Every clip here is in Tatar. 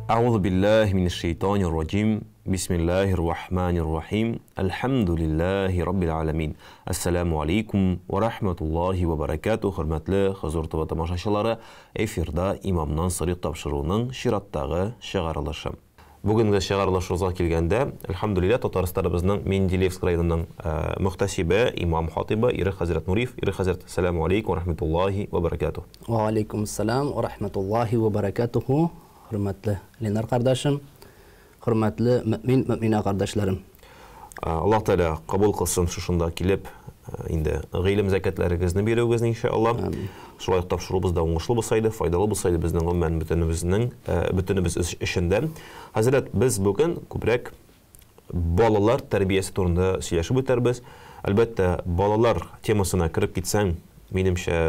Әгъузу биллаһи минәш шәйтанир раҗим. Бисмиллаһир рахманир рахим. Әлхәмдүлиллаһи раббил аламин. Ассаламу алейкум ва рахматуллаһи ва баракатуһ. Хөрмәтле Хозур ТВ тамашачылары, эфирда Имамнан сорыйк тапшыруының чираттагы чыгарылышы. Бүгенге чыгарылышыбызга килгәндә, әлхәмдүлилләһ, Татарстаныбызның Менделеевск районының мөхтәсибе, имам хатибы Ирек хәзрәт Нуриев. Ирек хәзрәт, ассаламу алейкум ва рахматуллаһи ва баракатуһ. Ва алейкум ассалам ва рахматуллаһи ва баракатуһу. Хөрмәтле Ленар кардәшем, хөрмәтле мөмин, мөминә кардәшләрем. Аллаһ Тәгалә кабул кылсын шушында килеп, инде гыйлем зәкятләрегезне бирүегезне иншалла. Шулай ук тапшыруыбыз да уңышлы булса иде, файдалы булса иде безнең гомумән бөтенебезнең, бөтенебез өчен дә. Хәзрәт, без бүген күбрәк балалар тәрбиясе турында сөйләшеп үтәрбез. Әлбәттә, балалар темасына кереп китсәң, минемчә,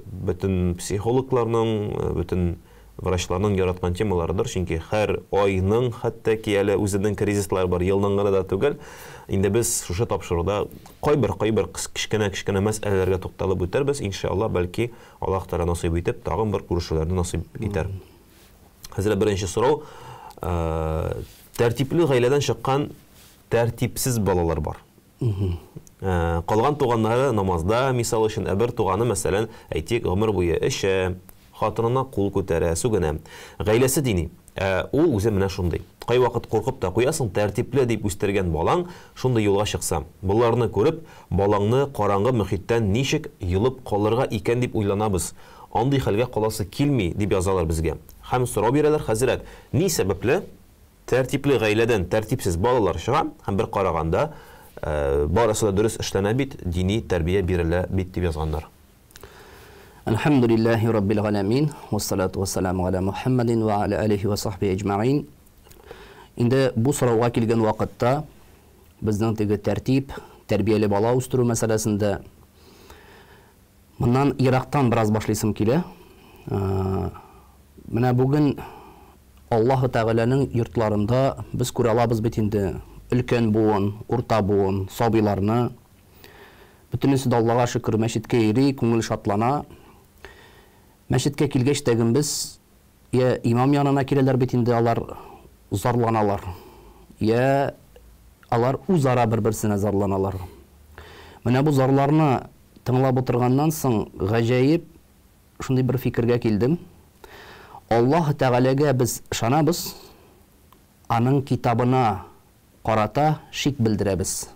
бөтен психологларның, бөтен врачларның яраткан темаларыдыр, чөнки һәр айның хәтта ки әле үзенең кризислары бар, елның гына да түгел. Инде без шушы тапшыруда кайбер-кайбер кечкенә-кечкенә мәсьәләләргә тукталып үтәрбез, иншалла, бәлки Аллаһ Тәгалә насыйп итеп, тагын бер күрешүләрне насыйп итәр. Хәзер беренче сорау, тәртипле гаиләдән чыккан тәртипсез балалар бар. Калган туганнары намазда, мисал өчен, ә бер туганы, мәсәлән, әйтик, гомер буе эчә, хатынына кул күтәрә, сүгенә. Гаиләсе дини, ә ул үзе менә шундый. Кайвакыт куркып та куясың, тәртипле дип үстергән балаң шундый юлга чыкса. Боларны күреп, балаңны караңгы мөхиттән ничек йолып калырга икән дип уйланабыз. Андый хәлгә каласы килми, дип язалар безгә. Һәм сорау бирәләр, хәзрәт, ни сәбәпле тәртипле гаиләдән тәртипсез балалар чыга һәм бер караганда, барысы да дөрес эшләнә бит, дини тәрбия бирелә бит, дип язганнар. Әлхәмдүлилләһи раббил галәмин, вассалату вассаламу аля Мухаммадин ва аля алихи ва сахбихи әҗмәгыйн. Инде бу сорауга килгән вакытта безнең теге тәртип, тәрбияле бала үстерү мәсьәләсендә моннан ерактан бераз башлыйсым килә. Менә бүген Аллаһы Тәгаләнең йортларында без күрә алабыз бит инде өлкән буын, урта буын, сабыйларны. Бөтенесе дә Аллага шөкер мәчеткә йөри, күңел шатлана. Мәчеткә килгәч тә без я имам янына киләләр бит инде алар зарланалар. Я алар үзара бер-берсенә зарланалар. Менә бу зарларны тыңлап утырганнан соң гаҗәеп шундый бер фикергә килдем. Аллаһ Тәгаләгә без ышанабыз, аның китабына карата шик белдерәбез.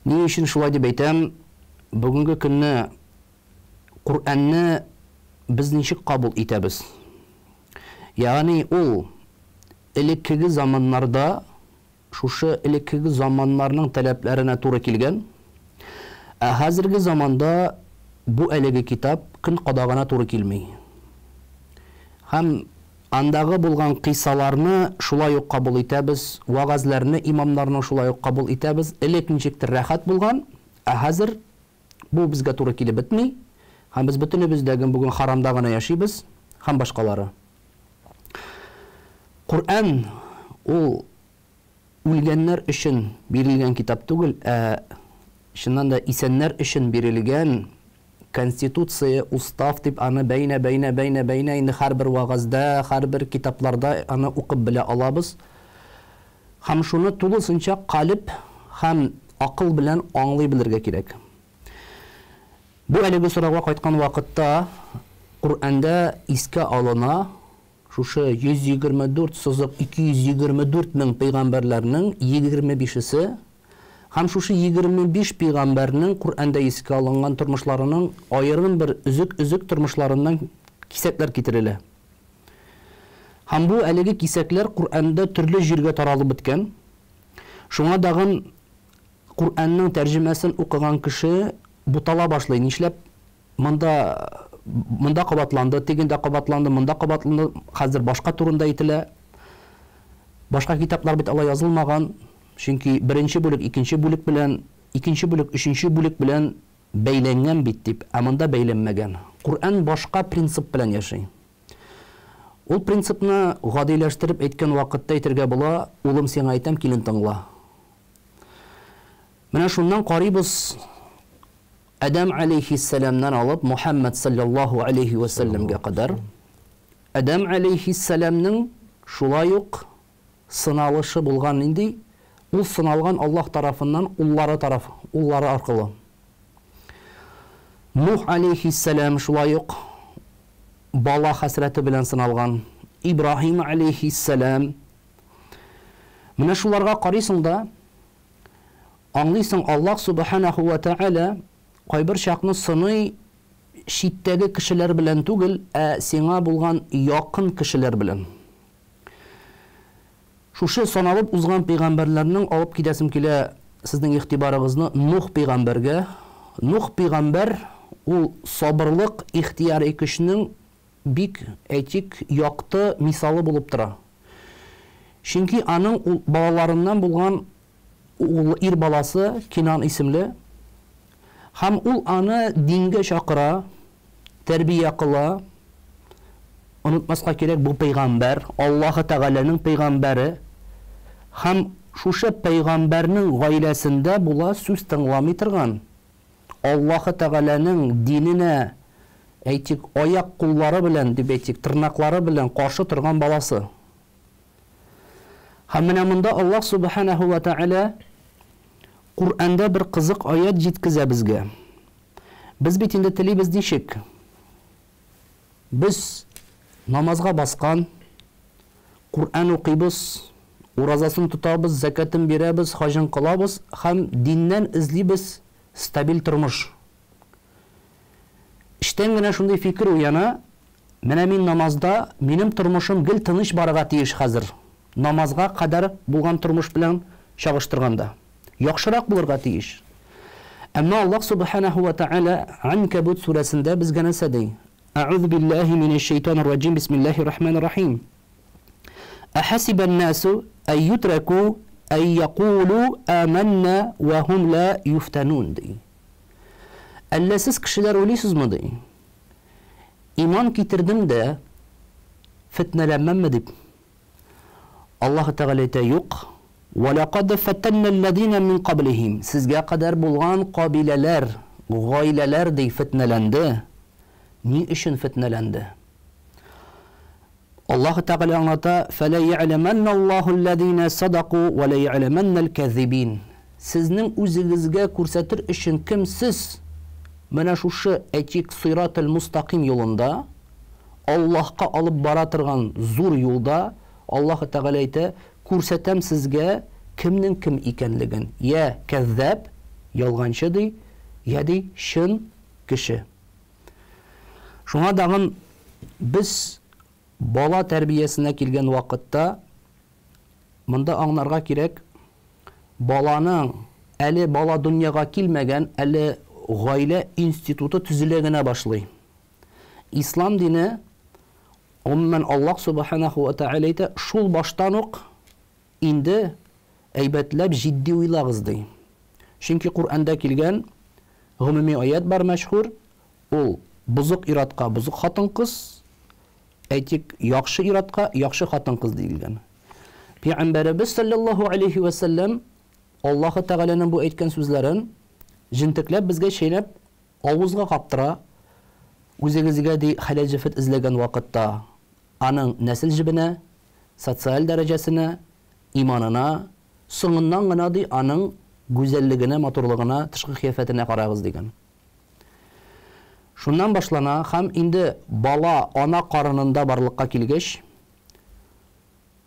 Ни өчен шулай дип әйтәм? Бүгенге көнне Коръәнне без ничек кабул итәбез? Ягъни ул элеккеге заманнарда шушы элеккеге заманнарның таләпләренә туры килгән, ә хәзерге заманда бу әлеге китап көн кадагына туры килми. Һәм андагы булган кыйсаларны шулай ук кабул итәбез, вәгазьләрне имамнарның шулай ук кабул итәбез. Элек ничектер рәхәт булган, ә хәзер бу безгә туры килеп бетми, һәм без бөтенебез дә бүген харамда гына яшибез һәм башкалары. Коръән ул үлгәннәр өчен бирелгән китап түгел, ә чыннан да исәннәр өчен бирелгән конституция, устав дип аны бәйнә, бәйнә, бәйнә, бәйнә инде һәрбер вәгазьдә, һәрбер китапларда аны укып белә алабыз. Һәм шуны тулысынча калеб һәм акыл белән аңлый белергә кирәк. Бу әлеге сорауга кайткан вакытта Коръәндә искә алына шушы 124 сызык 224 мең пәйгамбәрләрнең 25-се һәм шушы 25 пәйгамбәрнең Коръәндә искә алынган тормышларының аерым бер өзек-өзек тормышларыннан кисәкләр китерелә. Һәм бу әлеге кисәкләр Коръәндә төрле җиргә таралып беткән. Шуңа дагын Коръәннең тәрҗемәсен укыган кеше бутала башлый. Нишләп монда монда кабатланды, тегендә кабатланды, монда кабатланды, хәзер башка турында әйтелә. Башка китаплар бит алай язылмаган. Чөнки беренче бүлек икенче бүлек белән, икенче бүлек өченче бүлек белән бәйләнгән бит дип, ә монда бәйләнмәгән. Коръән башка принцип белән яши. Ул принципны гадиләштереп әйткән вакытта әйтергә була, улым сиңа әйтәм, килен тыңла. Менә шуннан карыйбыз, Адәм алейхиссәламнан алып Мухаммад саллаллаһу алейхи ва сәлләмгә кадәр Адәм алейһиссәламнең шулай ук сыналышы булган нинди? Ул сыналган Аллаһ тарафыннан уллары тараф, уллары аркылы. Нух алейһиссәлам шулай ук бала хәсрәте белән сыналган. Ибраһим алейһиссәлам. Менә шуларга карыйсың да, аңлыйсың, Аллаһ субханаху ва тааля кайбер чакны сыный читтәге кешеләр белән түгел, ә сиңа булган якын кешеләр белән. Шушы саналып узган пәйгамбәрләрнең алып китәсем килә сезнең игътибарыгызны Нух пәйгамбәргә. Нух пәйгамбәр ул сабырлык, ихтыяри көчнең бик, әйтик, якты мисалы булып тора. Чөнки аның ул балаларыннан булган углы, ир баласы Кинан исемле, һәм ул аны дингә чакыра, тәрбия кыла. Онытмаска кирәк, бу пәйгамбәр, Аллаһы Тәгаләнең пәйгамбәре. Һәм шушы пәйгамбәрнең гаиләсендә була сүз тыңламый торган, Аллаһы Тәгаләнең диненә, әйтик, аяк-куллары белән, дип әйтик, тырнаклары белән каршы торган баласы. Һәм менә монда Аллаһ Субханаһу ва Тәгалә Коръәндә бер кызык аять җиткезә безгә. Без бит инде телибез ничек? Без намазга баскан, Коръән укыйбыз, уразасын тотабыз, зәкятын бирәбез, хаҗын кылабыз һәм диннән эзлибез стабиль тормыш. Эчтән генә шундый фикер уяна, менә мин намазда, минем тормышым гел тыныч барырга тиеш хәзер, намазга кадәр булган тормыш белән чагыштырганда. Яхшырак булырга тиеш. Әмма Аллаһ Субханәһү вә Тәгалә Ганкәбут сүрәсендә безгә нәрсә ди? Әгъузу биллаһи минәш шәйтанир раҗим, бисмиллаһир рахманир рахим. Әхәсибән насу әй ютрәку әй якулу аманна вә һум ла юфтанун ди. Әллә сез кешеләр уйлыйсызмы ди? Иман китердем дә фетнәләнмәмме дип. Аллаһы Тәгалә әйтә, юк. Вә ләкад фәтәннәлләзина мин каблихим. Сезгә кадәр булган кабиләләр, гаиләләр ди фетнәләнде. Ни өчен фетнәләнде? Аллаһы Тәгалә аңлата, Фәлә я'ләмәннәллаһу алләзина садаку вә лә я'ләмәннәл кәзибин. Сезнең үзегезгә күрсәтер өчен кем сез менә шушы, әйтик, сыйрател мустаким юлында, Аллаһка алып бара торган зур юлда, Аллаһы Тәгалә әйтә, күрсәтәм сезгә кемнең кем икәнлеген, йә кәззаб, ялганчы ди, йә ди чын кеше. Шуңа дагын без бала тәрбиясенә килгән вакытта монда аңларга кирәк, баланың әле бала дөньяга килмәгән, әле гаилә институты төзелә генә башлый. Ислам дине, гомумән, Аллаһ Субханаху ва Тәгалә әйтә, шул баштан ук инде әйбәтләп җитди уйлагыз ди. Чөнки Коръәндә килгән гомуми аят бар мәшһүр, ул бозык иратка бозык хатын-кыз, әйтик, яхшы иратка яхшы хатын-кыз диелгән. Пәйгамбәребез саллаллаһу алейхи ва сәлләм Аллаһы Тәгаләнең бу әйткән сүзләрен җентекләп безгә чәйнәп авызга каптыра, үзегезгә ди хәләл җефет эзләгән вакытта аның нәсел җебенә, социаль дәрәҗәсенә, иманына, соңыннан гына ди аның гүзәллегенә, матурлыгына, тышкы кыяфәтенә карагыз дигән. Шуннан башлана һәм инде бала ана карынында барлыкка килгәч,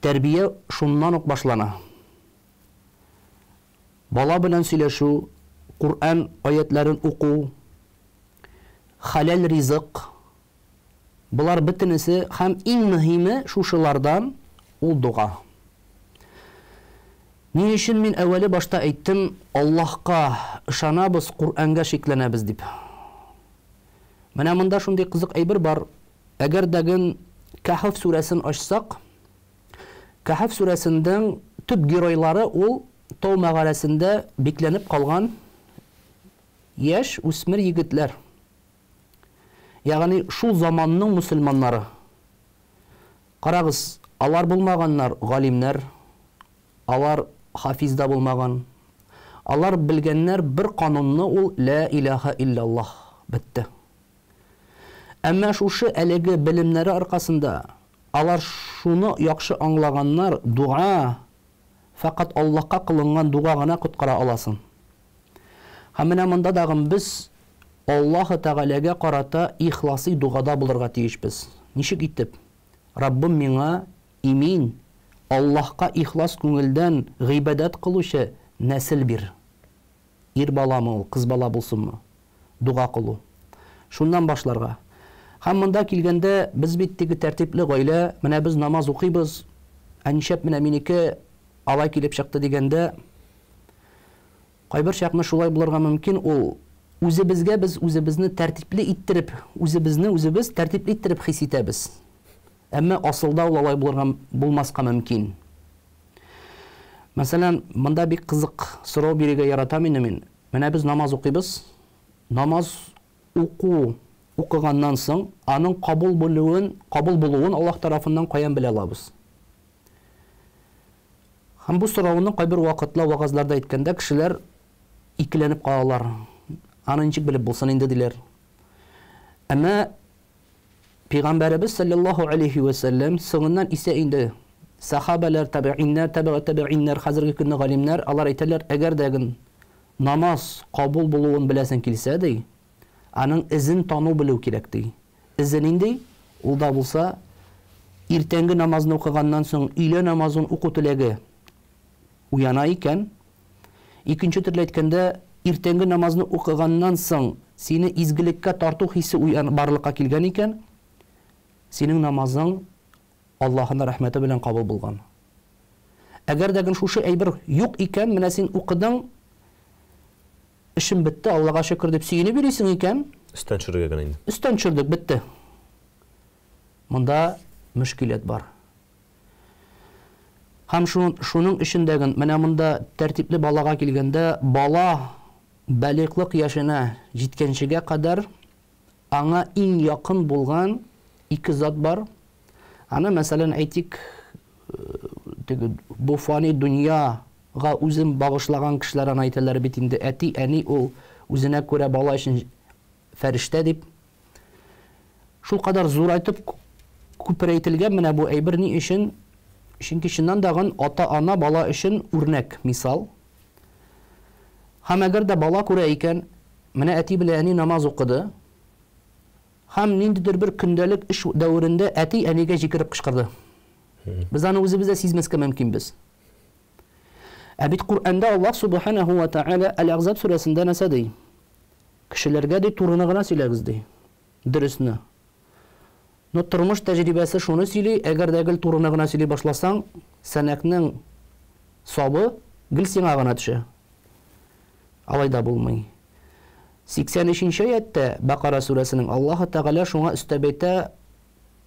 тәрбия шуннан ук башлана. Бала белән сөйләшү, Коръән аятләрен уку, хәләл ризык, болар бөтенесе һәм иң мөһиме шушылардан ул дога. Ни өчен мин әүвәле башта әйттем, Аллаһка ышанабыз, Коръәнгә шикләнәбез дип. Менә монда шундый кызык әйбер бар. Әгәр дәген Кәһф сүрәсен ачсак, Кәһф сүрәсендең төп геройлары ул тау мәгарәсендә бикләнеп калган яшь үсмер егетләр. Ягъни шул заманның мөселманнары. Карагыз, алар булмаганнар галимнәр, алар хафиз да булмаган. Алар белгәннәр бер канунны ул лә илаһа илляллаһ. Бетте. Әмма шушы әлеге белемнәре аркасында алар шуны яхшы аңлаганнар, дога фәкать Аллаһка кылынган дога гына коткара аласын. Һәм менә монда тагын без Аллаһы Тәгаләгә карата ихласи догада булырга тиешбез. Ничек итеп? Раббым миңа имин, Аллаһка ихлас күңелдән гыйбадәт кылучы нәсел бир. Ир баламы ул, кыз бала булсынмы? Дога кылу. Шуннан башларга. Һәм монда килгәндә, без бит теге тәртипле гаилә, менә без намаз укыйбыз, ә нишләп менә минеке алай килеп чыкты дигәндә, кайбер чакны шулай булырга мөмкин ул, үзебезгә без үзебезне тәртипле иттереп, үзебезне үзебез тәртипле иттереп хис итәбез. Әмма асылда ул алай булырга булмаска мөмкин. Мәсәлән, монда бик кызык сорау бирергә яратам инде мин. Менә без намаз укыйбыз. Намаз уку укыганнан соң, аның кабул булуын, кабул булуын Аллаһ тарафыннан каян белә алабыз? Һәм бу сорауны кайбер вакытла вагазларда әйткәндә кешеләр икеләнеп калалар. Аны ничек белеп булсын инде диләр. Әмма Пәйгамбәребез саллаллаһу алейхи вә сәлләм, соңыннан исә инде сахабәләр, табигыйннәр, табигы табигыйннәр, хәзерге көнне галимнәр, алар әйтәләр, әгәр дә намаз кабул булуын беләсең килсә, ди, аның эзен тану белү кирәк, ди. Эзе нинди? Ул да булса, иртәнге намазны укыганнан соң өйлә намазын уку теләге уяна икән, икенче төрле әйткәндә, иртәнге намазны укыганнан соң сине изгелеккә тарту хисе уян барлыкка килгән икән, синең намазың Аллаһының рәхмәте белән кабул булган. Әгәр дә шушы әйбер юк икән, менә син укыдың, эшем бетте, Аллага шөкер дип сөенеп йөрисең икән, Өстән төшерергә генә инде. Өстән төшердек, бетте. Монда мөшкиләт бар. Һәм шуның өчен дә менә монда тәртипле балага килгәндә, бала балигълык яшенә җиткәнчегә кадәр аңа иң якын булган ике зат бар. Аны, мәсәлән, әйтик, теге бу фани дөньяга үзен багышлаган кешеләр аны әйтәләр бит инде, әти, әни ул үзенә күрә бала өчен фәрештә дип. Шул кадәр зурайтып күперәйтелгән менә бу әйбер ни өчен? Чөнки чыннан дагын ата-ана бала өчен үрнәк, мисал. Һәм әгәр дә бала күрә икән, менә әти белән әни намаз укыды, һәм ниндидер бер көндәлек эш дәверендә әти әнигә җикереп кычкырды. Без аны үзебез дә сизмәскә мөмкинбез. Ә бит Коръәндә Аллаһ субханаһу ва тааля Әл-Әхзаб сүрәсендә нәрсә ди? Кешеләргә ди турыны гына сөйләгез ди. Дөресне. Но тормыш тәҗрибәсе шуны сөйли, әгәр дә гел турыны гына сөйли башласаң, сәнәкнең сабы гел сиңа гына төшә. Алай да булмый. 83-нче аятта Бакара сүрәсенең Аллаһ Тәгалә шуңа өстәп әйтә: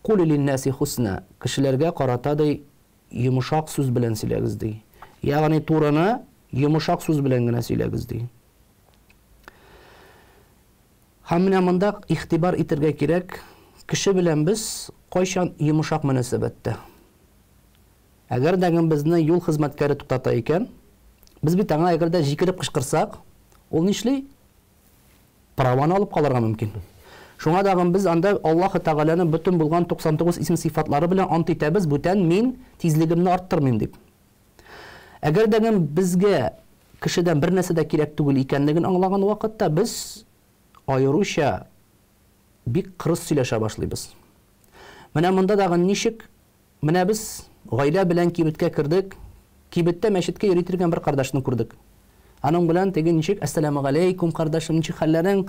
"Кул линнаси хусна", кешеләргә карата ди йомшак сүз белән сөйләгез ди. Ягъни турыны йомшак сүз белән генә сөйләгез ди. Һәм менә монда игътибар итәргә кирәк, кеше белән без кайчан йомшак мөнәсәбәттә. Әгәр дә безне юл хезмәткәре туктата икән, без бит аңа әгәр дә җикереп кычкырсак, ул нишли? Праваны алып калырга мөмкин. Шуңа дагын без анда Аллаһ Тәгаләнең бөтен булган 99 исем сыйфатлары белән ант итәбез, бүтән мин тизлегемне арттырмыйм дип. Әгәр дә безгә кешедән бер нәрсә дә кирәк түгел икәнлеген аңлаган вакытта без аеруча бик кырыс сөйләшә башлыйбыз. Менә монда дагы ничек менә без гаилә белән кибеткә кердек, кибеттә мәчеткә йөри торган бер кардәшне күрдек. Аның белән теге ничек әссәламу галәйкум кардәшем, ничек хәлләрең?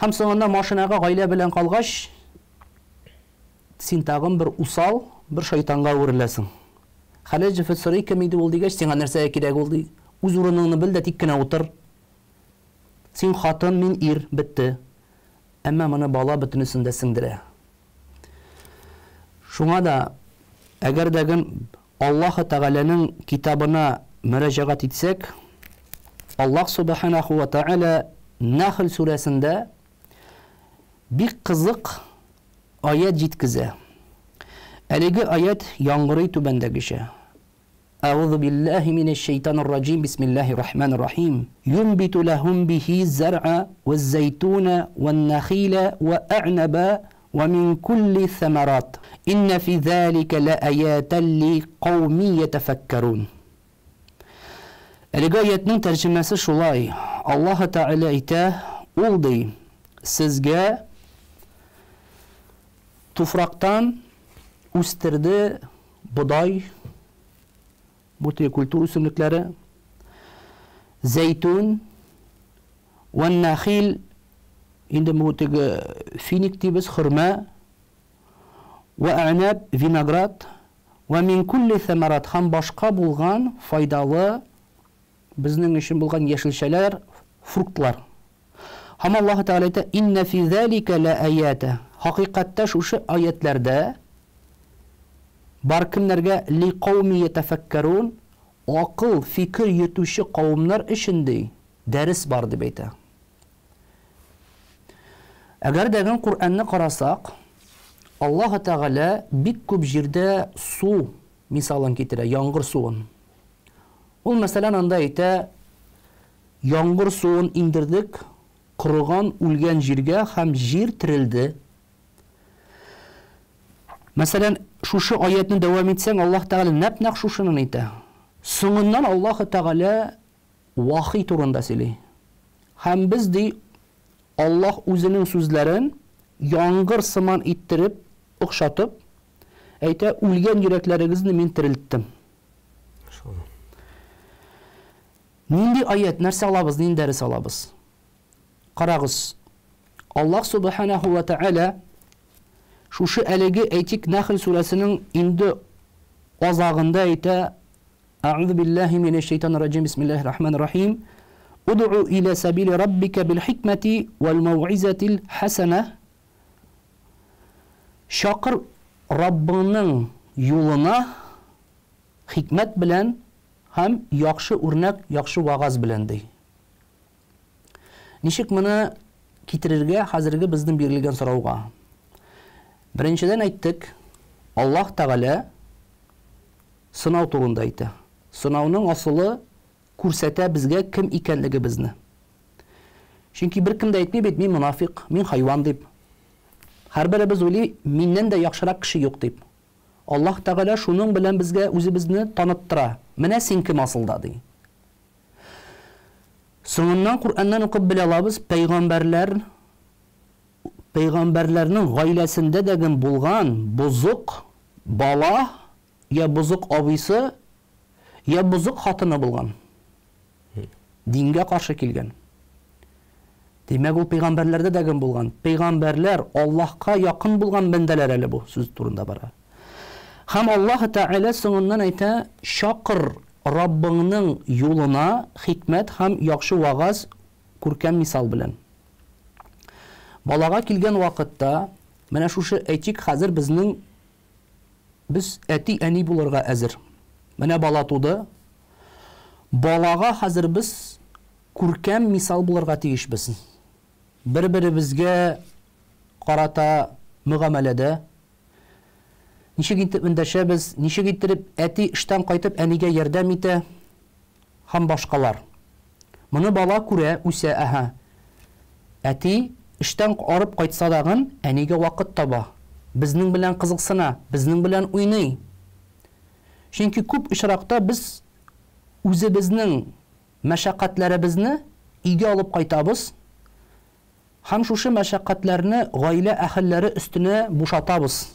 Һәм соңында машинага гаилә белән калгач, син тагын бер усал, бер шайтанга әвереләсең. Хәләл җефет сорый, кем иде ул дигәч, сиңа нәрсәгә кирәк ул ди. Үз урыныңны бел дә тик кенә утыр. Син хатын, мин ир, бетте. Әмма моны бала бөтенесен дә сеңдерә. Шуңа да әгәр дә Аллаһ Тәгаләнең китабына мөрәҗәгать итсәк, Аллаһ субханаху ва тааля Нахл сүрәсендә бик кызык аят җиткезә. Әлеге аят яңгырый түбәндәгечә. Әгъузу биллаһи минәш шәйтанир раҗим, бисмиллаһир рахманир рахим. Юнбиту ләһум бихи зәр'a вәз-зәйтүнә вән-нәхилә вә әгънәбә вә мин кулли сәмәрат. Иннә фи зәликә ләаятән ли кауми ятәфәккәрун. Әлеге аятьнең тәрҗемәсе шулай, Аллаһы Тәгалә әйтә, Ул ди, сезгә туфрактан үстерде бодай, бу теге культура үсемлекләре, зәйтүн, вән-нәхил, инде бу теге финик дибез, хөрмә, вә әгънәб, виноград, вә мин кулли сәмәрат һәм башка булган файдалы безнең өчен булган яшелчәләр, фруктлар. Һәм Аллаһы Тәгалә әйтә, Иннә фи зәликә ләаятә. Хакыйкатьтә шушы аятләрдә бар кемнәргә ли кауми ятәфәккәрун, акыл, фикер йөртүче кавымнар өчен ди, дәрес бар дип әйтә. Әгәр дә гын Коръәнне карасак, Аллаһы Тәгалә бик күп җирдә су мисалын китерә, яңгыр суын. Ул, мәсәлән, анда әйтә, Яңгыр суын иңдердек корыган, үлгән җиргә һәм җир терелде. Мәсәлән, шушы аятьне дәвам итсәң, Аллаһ Тәгалә нәп-нәкъ шушынын әйтә. Соңыннан Аллаһы Тәгалә вахи турында сөйли. Һәм без, ди, Аллаһ үзенең сүзләрен яңгыр сыман иттереп, охшатып, әйтә, үлгән йөрәкләрегезне мин терелттем. Нинди аять, нәрсә алабыз, нинди дәрес алабыз? Карагыз, Аллаһ Субханаху ва Тааля шушы әлеге әйтик Нәхл сүрәсенең инде азагында әйтә, Әгъузу биллаһи минәш шайтанир раҗим, бисмиллаһир рахманир рахим. Удъу иля сабили раббика бил хикмәти вәл мәүгыйзәтил хәсәнә. Чакыр Раббыңның юлына хикмәт белән һәм яхшы үрнәк, яхшы вагаз белән, ди. Ничек моны китерергә хәзерге безнең бирелгән сорауга? Беренчедән әйттек, Аллаһ Тәгалә сынау турында әйтә. Сынауның асылы күрсәтә безгә кем икәнлегебезне. Чөнки беркем дә әйтми бит, мин монафикъ, мин хайван дип. Һәрберебез уйлый, миннән дә яхшырак кеше юк дип. Аллаһ Тәгалә шуның белән безгә үзебезне таныттыра. Менә син кем асылда, ди. Соңыннан Коръәннән укып белә алабыз, пәйгамбәрләр пәйгамбәрләрнең гаиләсендә дә гем булган бозык бала я бозык абыйсы, я бозык хатыны булган. Дингә каршы килгән. Димәк, ул пәйгамбәрләрдә дә гем булган. Пәйгамбәрләр Аллаһка якын булган бәндәләр әле бу сүз турында бара. Һәм Аллаһ Тәгалә соңыннан әйтә, чакыр Раббыңның юлына хикмәт һәм яхшы вагаз күркәм мисал белән. Балага килгән вакытта, менә шушы әйтик, хәзер безнең без әти-әни булырга әзер. Менә бала туды. Балага хәзер без күркәм мисал булырга тиешбез. Бер-беребезгә карата мөгамәләдә ничек итеп эндәшәбез, ничек иттереп әти эштән кайтып әнигә ярдәм итә һәм башкалар. Моны бала күрә, үсә, әһә. Әти эштән арып кайтса дагын, әнигә вакыт таба. Безнең белән кызыксына, безнең белән уйный. Чөнки күп очракта без үзебезнең мәшәкатьләребезне өйгә алып кайтабыз һәм шушы мәшәкатьләрне гаилә әһелләре өстенә бушатабыз.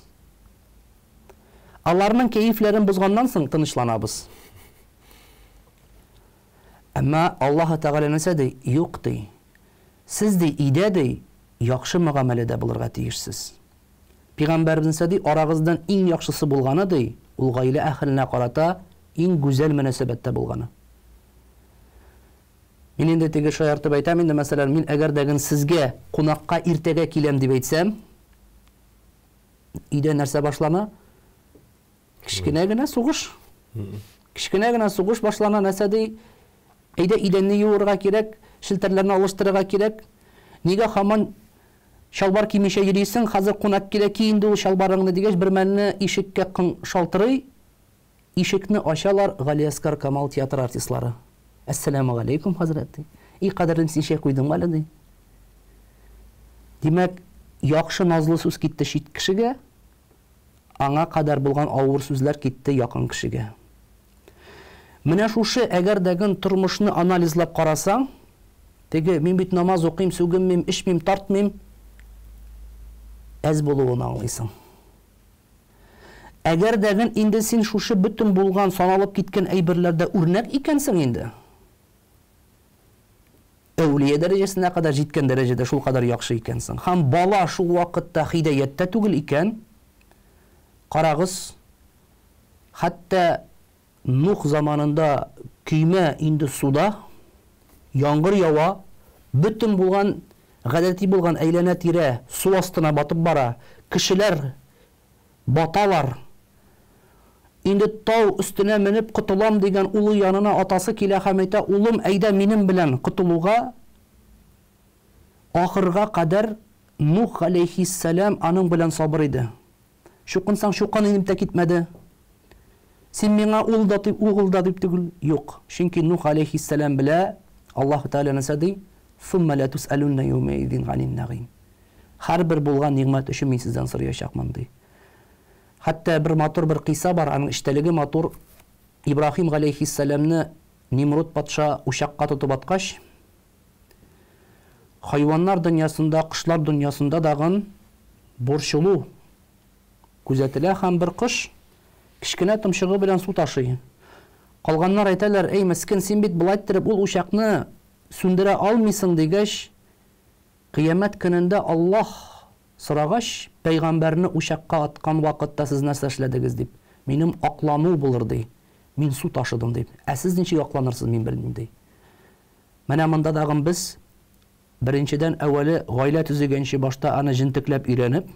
Аларның кәефләрен бозганнан соң тынычланабыз. Әмма Аллаһы Тәгалә нәрсә ди? Юк, ди. Сез, ди, өйдә, ди, яхшы мөгамәләдә булырга тиешсез. Пәйгамбәребез нәрсә ди? Арагыздан иң яхшысы булганы, ди, ул гаилә әһеленә карата иң гүзәл мөнәсәбәттә булганы. Мин инде теге шаяртып әйтәм инде, мәсәлән, мин әгәр дә ген сезгә кунакка иртәгә киләм дип әйтсәм, өйдә нәрсә башлана? Кечкенә генә сугыш. Кечкенә генә сугыш башлана, нәрсә ди? Әйдә идәнне юырга кирәк, челтәрләрне алыштырырга кирәк. Нигә һаман чалбар кимичә йөрисең, хәзер кунак килә, ки инде ул чалбарыңны дигәч, бер мәлне ишеккә кың шалтырый. Ишекне ачалар, Галиәсгар Камал театры артистлары. Әссәламегаләйкүм, хәзрәт, ди. И, кадерлем, син чәй куйдыңмы әле, ди. Димәк, яхшы назлы сүз китте чит кешегә, аңа кадәр булган авыр сүзләр китте якын кешегә. Менә шушы, әгәр дә тормышны анализлап карасаң, теге мин бит намаз укыйм, сүгенмим, эчмим, тартмыйм, әз булуын аңлыйсың. Әгәр дә инде син шушы бөтен булган саналып киткән әйберләрдә үрнәк икәнсең инде, әүлия дәрәҗәсенә кадәр җиткән дәрәҗәдә шул кадәр яхшы икәнсең. Һәм бала шул вакытта һидаяттә түгел икән, карагыз, хәтта Нух заманында көймә инде суда, яңгыр ява, бөтен булган гадәти булган әйләнә-тирә су астына батып бара, кешеләр баталар. Инде тау өстенә менеп котылам дигән улы янына атасы килә һәм әйтә, Улым, әйдә минем белән котылуга. Ахырга кадәр Нух галәйһиссәлам аның белән сабыр иде. Чукынсаң чукын инеп тә китмәде. Син миңа ул да дип, угыл да дип түгел. Юк. Чөнки Нух алейхиссәлам белә, Аллаһу Тәгалә нәрсә ди? Сумма ла тусалунна яумаизин ганин нәгыйм. Һәрбер булган нигъмәт өчен мин сездән сораячакмын, ди. Хәтта бер матур бер кыйса бар, аның эчтәлеге матур. Ибраһим галәйһиссәламне Нимруд патша учакка тотып аткач, Хайваннар дөньясында, кошлар дөньясында дагын борчылу күзәтелә һәм бер кош кечкенә томшыгы белән су ташый. Калганнар әйтәләр, Әй, мескен, син бит болай иттереп ул учакны сүндерә алмыйсың, дигәч, кыямәт көнендә Аллаһ сорагач, пәйгамбәрне учакка аткан вакытта сез нәрсә эшләдегез, дип, минем аклану булыр, ди, мин су ташыдым, дип. Ә сез ничек акланырсыз, мин белмим, ди. Менә монда тагын без, беренчедән, әүвәле гаилә төзегәнче башта аны җентекләп өйрәнеп,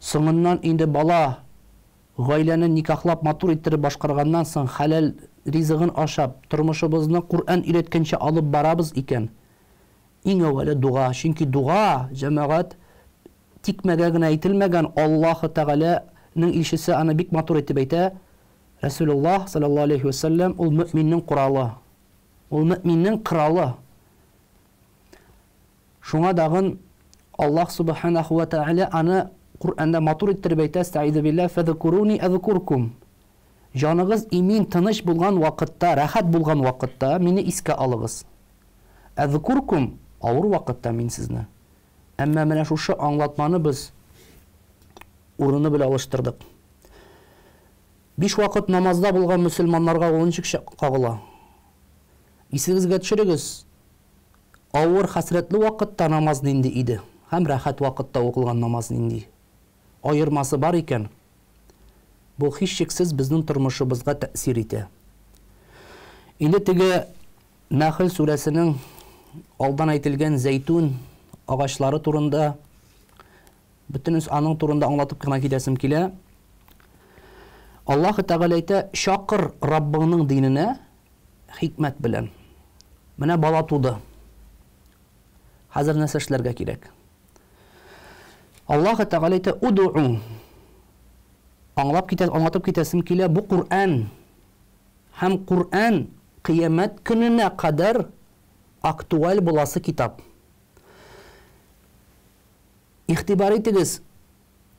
соңыннан инде бала гаиләне никахлап матур иттереп башкарганнан соң хәләл ризыгын ашап, тормышыбызны Коръән өйрәткәнчә алып барабыз икән, иң әүвәле дога. Чөнки дога, җәмәгать, тикмәгә генә әйтелмәгән, Аллаһы Тәгаләнең илчесе аны бик матур итеп әйтә, Рәсүлуллаһ, салләллаһу алейһи вә сәлләм, ул мөэминнең коралы. Ул мөэминнең коралы. Шуңа дагын Аллаһ субханаху ва тааля аны Коръәндә матур иттереп әйтә, Әстәгыйзу биллаһ, фәзкуруни әзкуркум. Җаныгыз имин, тыныч булган вакытта, рәхәт булган вакытта мине искә алыгыз. Әзкуркум, авыр вакытта мин сезне. Әмма менә шушы аңлатманы без урыны белән алыштырдык. Биш вакыт намазда булган мөселманнарга ул ничек кагыла? Исегезгә төшерегез, авыр, хәсрәтле вакытта намаз нинди иде һәм рәхәт вакытта укылган намаз нинди? Аермасы бар икән, бу һичшиксез безнең тормышыбызга тәэсир итә. Инде теге Нәхел сүрәсенең алдан әйтелгән зәйтүн агачлары турында Бөтенес аның турында аңлатып кына китәсем килә. Аллаһ Тәгалә әйтә, чакыр Раббыңның диненә хикмәт белән. Менә бала туды. Хәзер нәрсә эшләргә кирәк? Аллаһ Тәгалә әйтә, удуу. Аңлап китә, аңлатып китәсем килә, бу Коръән. Һәм Коръән кыямәт көненә кадәр актуаль буласы китап. Игътибар итегез,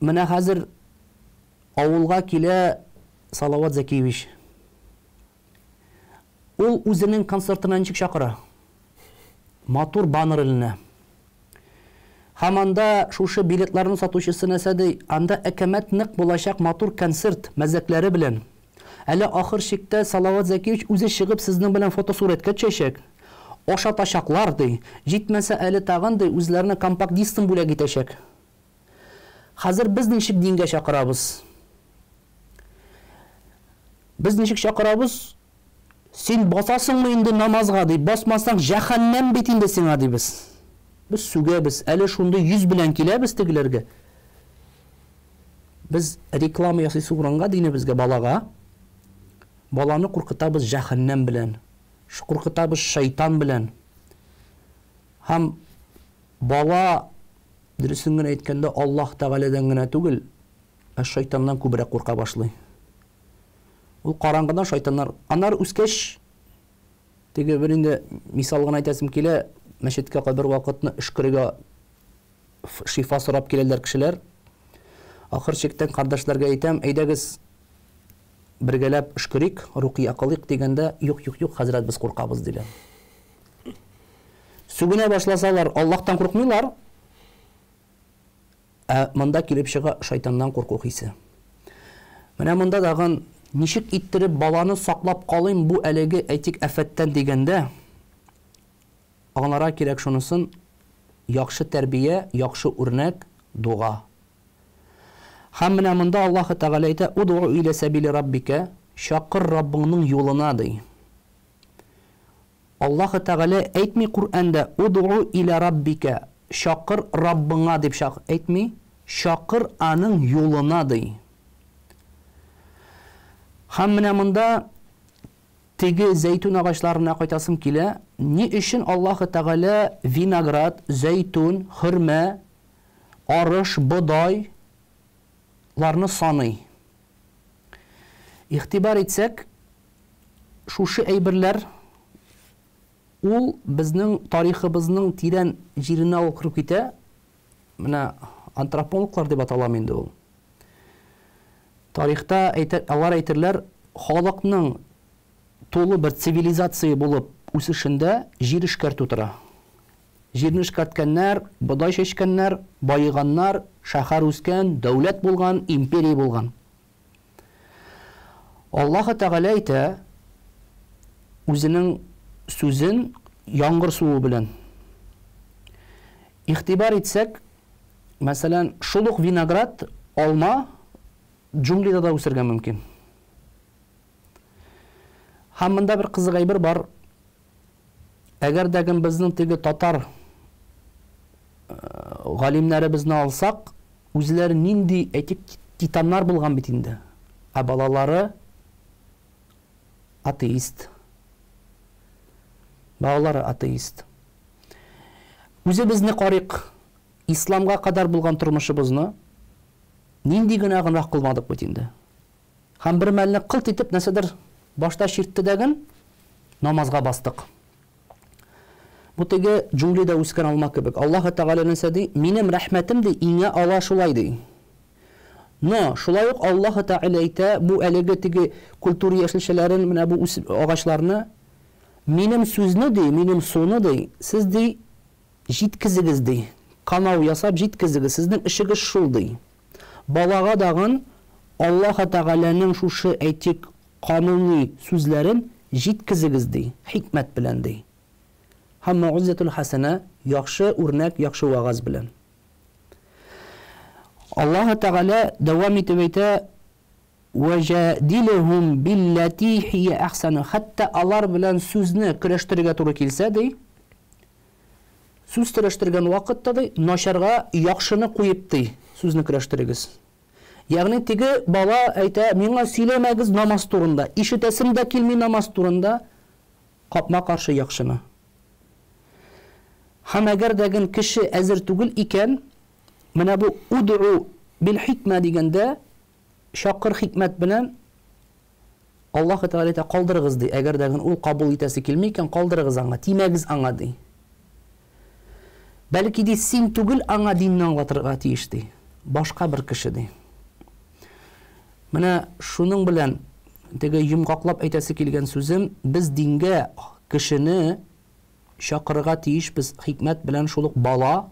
менә хәзер авылга килә Салават Зәкиевич. Ул үзенең концертына ничек чакыра? Матур баннер эленә. Һәм анда шушы билетларны сатучысы нәрсә ди? Анда әкәмәт нык булачак матур концерт мәзәкләре белән. Әле ахыр чиктә Салават Зәкиевич үзе чыгып сезнең белән фотосурәткә төшәчәк. Ашатачаклар, ди. Җитмәсә әле тагын, ди, үзләренә компакт-дискын бүләк итәчәк. Хәзер без ничек дингә чакырабыз? Без ничек чакырабыз? Син басасыңмы инде намазга, ди. Басмасаң, җәһәннәм бит инде сиңа, дибез. Без сүгәбез. Әле шундый йөз белән киләбез тегеләргә. Без реклама ясыйсы урынга динебезгә, балага, баланы куркытабыз җәһәннәм белән, куркытабыз шайтан белән. Һәм бала, дөресен генә әйткәндә, Аллаһ Тәгаләдән генә түгел, ә шайтаннан күбрәк курка башлый. Ул караңгыдан шайтаннар. Аннары үскәч, теге бер инде мисал гына әйтәсем килә, мәчеткә кайбер вакытны өшкерергә шифа сорап киләләр кешеләр. Ахыр чиктән кардәшләргә әйтәм, әйдәгез бергәләп өшкерик, рукия кылыйк дигәндә, юк, юк, юк, хәзрәт, без куркабыз, диләр. Сүгенә башласалар, Аллаһтан куркмыйлар. Ә монда килеп чыга шайтаннан курку хисе. Менә монда тагын ничек иттереп баланы саклап калыйм бу әлеге, әйтик, афәттән дигәндә, аңларга кирәк шунысын, яхшы тәрбия, яхшы үрнәк, дога. Һәм менә монда Аллаһы Тәгалә әйтә, Удгу иля сәбили раббика, чакыр Раббыңның юлына, ди. Аллаһы Тәгалә әйтми Коръәндә, Удгу иля раббика, чакыр Раббыңа дип чак әйтми, чакыр аның юлына, ди. Һәм менә монда теге зәйтүн агачларына кайтасым килә. Ни өчен Аллаһы Тәгалә виноград, зәйтүн, хөрмә, арыш, бодай ларны саный? Игътибар итсәк, шушы әйберләр ул безнең тарихыбызның тирән җиренә алып кереп китә. Менә антропологлар дип аталам инде ул. Тарихта әйтә, алар әйтерләр, халыкның тулы бер цивилизация булып үсешендә җир эшкәртү тора. Җирне эшкәрткәннәр, бодай чәчкәннәр, баеганнар, шәһәр үскән, дәүләт булган, империя булган. Аллаһы Тәгалә әйтә үзенең сүзен яңгыр суы белән. Игътибар итсәк, мәсәлән, шул ук виноград, алма джунглида да үсергә мөмкин. Һәм монда бер кызык әйбер бар. Әгәр дә кем безнең теге татар галимнәребезне алсак, үзләре нинди, әйтик, титаннар булган бит инде. Ә балалары атеист. Балалары атеист. Үзебезне карыйк, исламга кадәр булган тормышыбызны нинди генә гөнаһ кылмадык бит инде. Һәм бер мәлне кылт итеп нәрсәдер башта чиртте дәген, намазга бастык. Бу теге джунглида үскән алма кебек. Аллаһы Тәгалә нәрсә ди? Минем рәхмәтем ди, иңә ала шулай ди. Но шулай ук Аллаһы Тәгалә әйтә, бу әлеге теге культура яшелчәләрен, менә бу агачларны, минем сүзне ди, минем суны ди, сез ди җиткезегез ди. Канау ясап җиткезегез, сезнең эшегез шул ди. Балага дагын Аллаһы Тәгаләнең шушы, әйтик, кануни сүзләрен җиткезегез ди, хикмәт белән ди. Һәм мәүгыйзәтул хәсәнә, яхшы үрнәк, яхшы вәгазь белән. Аллаһы Тәгалә дәвам итеп әйтә, Вәҗадилһум билләти һия әхсәну, хәтта алар белән сүзне көрәштерергә туры килсә ди, сүз көрәштергән вакытта ди, начарга яхшыны куеп ди, сүзне көрәштерегез. Ягъни теге бала әйтә, миңа сөйләмәгез намаз турында, ишетәсем дә килми намаз турында, капма-каршы яхшыны. Һәм әгәр дә ген кеше әзер түгел икән, менә бу удъу бил хикмә дигәндә, чакыр хикмәт белән, Аллаһ Тәгалә әйтә, калдырыгыз ди. Әгәр дә ген ул кабул итәсе килми икән, калдырыгыз аңа, тимәгез аңа ди. Бәлки ди, син түгел аңа динне аңлатырга тиеш ди. Башка бер кеше ди. Менә шуның белән теге йомгаклап әйтәсе килгән сүзем, без дингә кешене чакырырга тиешбез хикмәт белән шул ук бала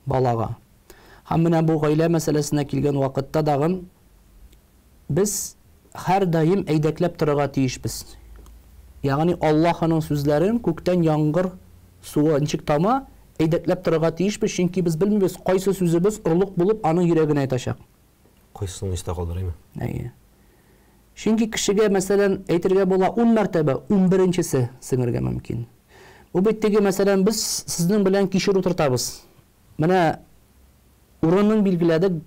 балага. Һәм менә бу гаилә мәсьәләсенә килгән вакытта дагын без һәрдаим әйдәкләп торырга тиешбез. Ягъни Аллаһының сүзләрен күктән яңгыр суы ничек тама, әйдәкләп торырга тиешбез, чөнки без белмибез, кайсы сүзебез орлык булып аның йөрәгенә ятачак. Кайсысын истә калдырыймы? Әйе. Чөнки кешегә, мәсәлән, әйтергә була 10 мәртәбә, 11-нчесе сеңергә мөмкин. Бу бит теге, мәсәлән, без сезнең белән кишер утыртабыз. Менә урынын билгеләдек,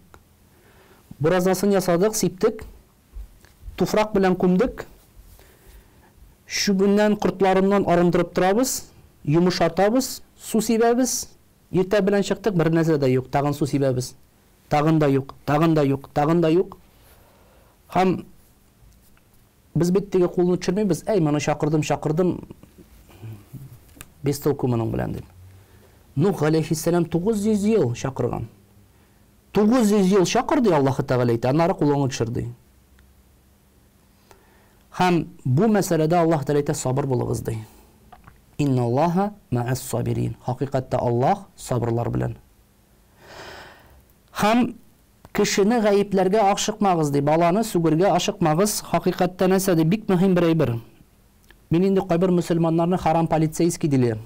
буразнасын ясадык, сиптек, туфрак белән күмдек, чүбеннән, кортларыннан арындырып торабыз, йомшартабыз, су сибәбез. Иртә белән чыктык, бер нәрсә дә юк, тагын су сибәбез. Тагын да юк, тагын да юк, тагын да юк. Һәм Без бит теге кулны төшермибез, әй, моны чакырдым, чакырдым, без толку моның белән дип. Нух галәйһиссәлам 900 ел чакырган. 900 ел чакыр ди Аллаһы Тәгалә әйтә, аннары кулыңны төшер ди. Һәм бу мәсьәләдә Аллаһ Тәгалә әйтә, сабыр булыгыз ди. Инналлаһа мәәс сабирин. Хакыйкатьтә Аллаһ сабырлар белән. Һәм кешене гаепләргә ашыкмагыз, ди, баланы сүгергә ашыкмагыз, хакыйкатьтә нәрсә, ди, бик мөһим бер әйбер. Мин инде кайбер мөселманнарны харам полицейский диләр.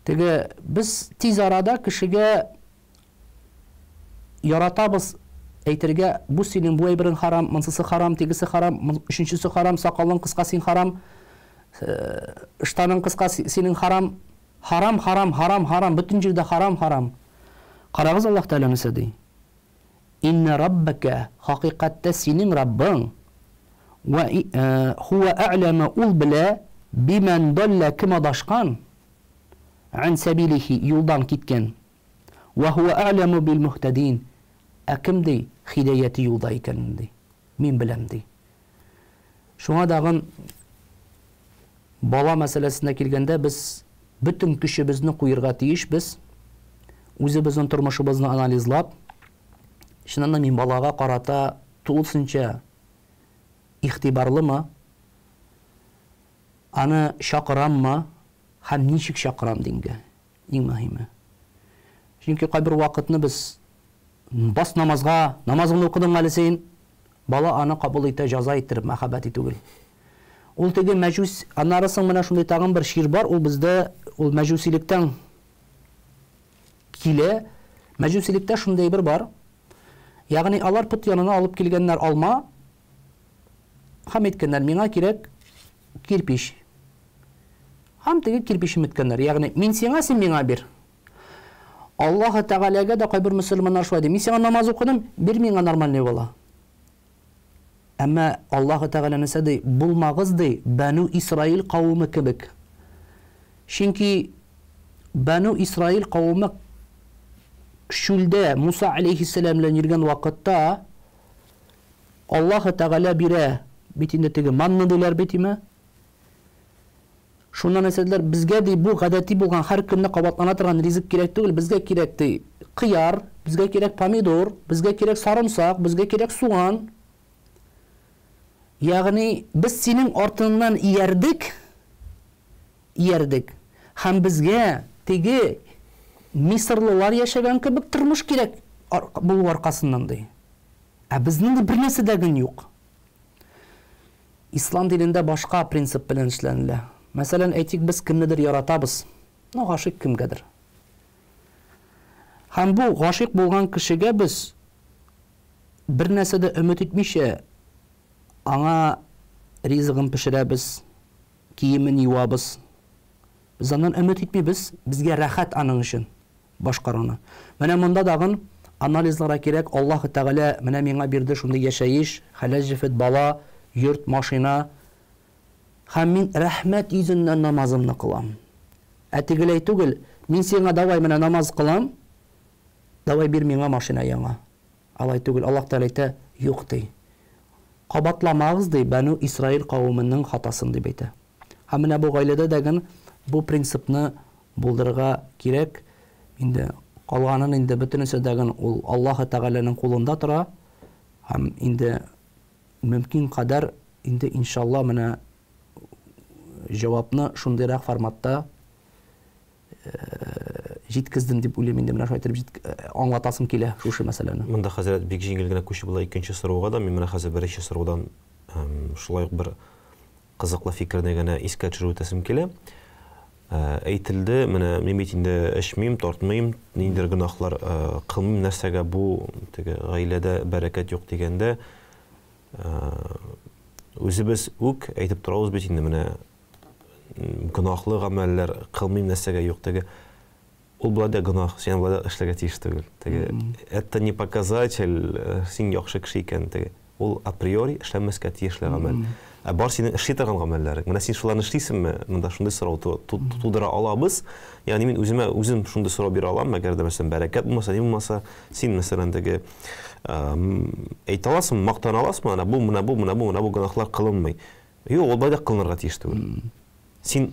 Теге без тиз арада кешегә яратабыз әйтергә, бу синең бу әйберең харам, монсысы харам, тегесе харам, өченчесе харам, сакалың кыска син харам, ыштаның кыска синең харам. Харам, харам, харам, харам, бөтен җирдә харам, харам. Карагыз, Аллаһ Тәгалә нәрсә ди? Иннә раббәкә, хакыйкатьтә синең Раббың, вә хуә әгъләмә, ул белә, бимән даллә, кем адашкан, ан сәбилихи, юлдан киткән, вә хуә әгъләмү бил мөһтәдин, ә кем ди, хидәяти юлда икәнен ди, мин беләм ди. Шуңа дагын Бала мәсьәләсенә килгәндә, без бөтен көчебезне куерга тиешбез, үзебезнең тормышыбызны анализлап, чыннан да мин балага карата тулысынча игътибарлымы, аны чакыраммы һәм ничек чакырам дингә, иң мөһиме. Чөнки кайбер вакытны без бас намазга, намазыңны укыдыңмы әле син? Бала аны кабул итә җаза иттереп, мәхәббәти түгел. Ул теге мәҗүс, аннары соң менә шундый тагын бер чир бар, ул бездә, ул мәҗүсилектән килә. Мәҗүсилектә шундый әйбер бар. Ягъни алар пот янына алып килгәннәр алма һәм әйткәннәр, миңа кирәк кирпич. Һәм теге кирпичен беткәннәр. Ягъни мин сиңа, син миңа бир. Аллаһы Тәгаләгә дә кайбер мөселманнар шулай ди. Мин сиңа намаз укыдым, бир миңа нормальный бала. Әмма Аллаһы Тәгалә нәрсә ди? Булмагыз, ди, Бәнү Исраил кавеме кебек. Чөнки Бәнү Исраил кавеме чүлдә Муса алейһиссәлам белән йөргән вакытта Аллаһы Тәгалә бирә, бит инде теге манна диләр бит име? Шуннан әйтәләр, безгә ди бу гадәти булган һәр көнне кабатлана торган ризык кирәк түгел, безгә кирәк ди кыяр, безгә кирәк помидор, безгә кирәк сарымсак, безгә кирәк суган. Ягъни без синең артыңнан иярдек, иярдек. Һәм безгә теге мисырлылар яшәгән кебек тормыш кирәк булу аркасыннан ди. Ә безнең бер нәрсә дә юк. Ислам динендә башка принцип белән эшләнелә. Мәсәлән, әйтик, без кемнедер яратабыз. Ну, гашыйк кемгәдер. Һәм бу гашыйк булган кешегә без бер нәрсә дә өмет итмичә аңа ризыгын пешерәбез, киемен юабыз. Без аннан өмет итмибез, безгә рәхәт аның өчен башкаруны. Менә монда дагын анализларга кирәк, Аллаһы Тәгалә менә миңа бирде шундый яшәеш, хәләл җефет, бала, йорт, машина. Һәм мин рәхмәт йөзеннән намазымны кылам. Ә тегеләй түгел, мин сиңа давай менә намаз кылам, давай бир миңа машина яңа. Алай түгел, Аллаһ Тәгалә әйтә, юк ди. Кабатламагыз ди, Бәнү Исраил кавеменең хатасын дип әйтә. Һәм менә бу гаиләдә дә ген бу принципны булдырырга кирәк. Инде калганын инде бөтенесе дә ген ул Аллаһы Тәгаләнең кулында тора. Һәм инде мөмкин кадәр инде иншалла менә җавапны шундыйрак форматта җиткездем дип уйлыйм инде, менә шулай итеп аңлатасым килә шушы мәсьәләне. Монда хәзрәт бик җиңел генә күчеп була икенче сорауга да. Мин менә хәзер беренче сораудан шулай ук бер кызыклы фикерне генә искә төшереп үтәсем килә. Әйтелде, менә мин бит инде эчмим, тартмыйм, ниндидер гөнаһлар кылмыйм, нәрсәгә бу теге гаиләдә бәрәкәт юк дигәндә, үзебез үк әйтеп торабыз бит инде, менә гөнаһлы гамәлләр кылмыйм, нәрсәгә юк теге. Ул болай да гөнаһ, син болай да эшләргә тиеш түгел. Теге, это не показатель, син яхшы кеше икән, теге. Ул априори эшләнмәскә тиешле гамәл. Ә бар синең эшли торган гамәлләрең. Менә син шуларны эшлисеңме? Монда шундый сорау тудыра алабыз. Ягъни мин үземә үзем шундый сорау бирә алам, әгәр дә мәсәлән бәрәкәт булмаса, ни булмаса, син мәсәлән теге. Әйтә аласыңмы, мактана аласыңмы, менә бу, менә бу, менә бу, менә бу гөнаһлар кылынмый. Юк, ул болай да кылынырга тиеш түгел. Син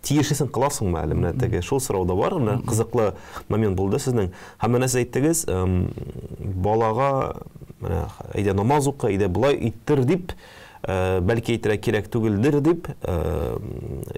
тиешлесен кыласыңмы әле? Менә теге шул сорау да бар. Менә кызыклы момент булды сезнең. Һәм менә сез әйттегез, балага менә әйдә намаз укы, әйдә болай иттер дип, бәлки әйтергә кирәк түгелдер дип,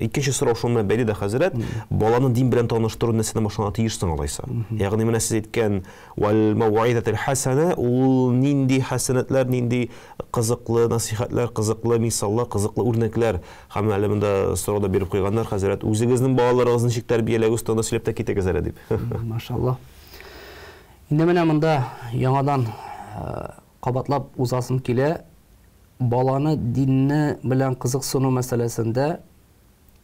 икенче сорау шуның белән бәйле дә, хәзрәт, баланы дин белән таныштыру нәрсәдән башланырга тиеш соң алайса? Ягъни менә сез әйткән вәл мәүгыйзәтел хәсәнә, ул нинди хәсәнәтләр, нинди кызыклы насыйхәтләр, кызыклы мисаллар, кызыклы үрнәкләр. Һәм әле монда сорау да биреп куйганнар, хәзрәт, үзегезнең балаларыгызны ничек тәрбияләгез турында сөйләп тә китегез әле дип. Машалла. Инде менә монда яңадан кабатлап узасым килә. Баланы динне белән кызыксыну мәсьәләсендә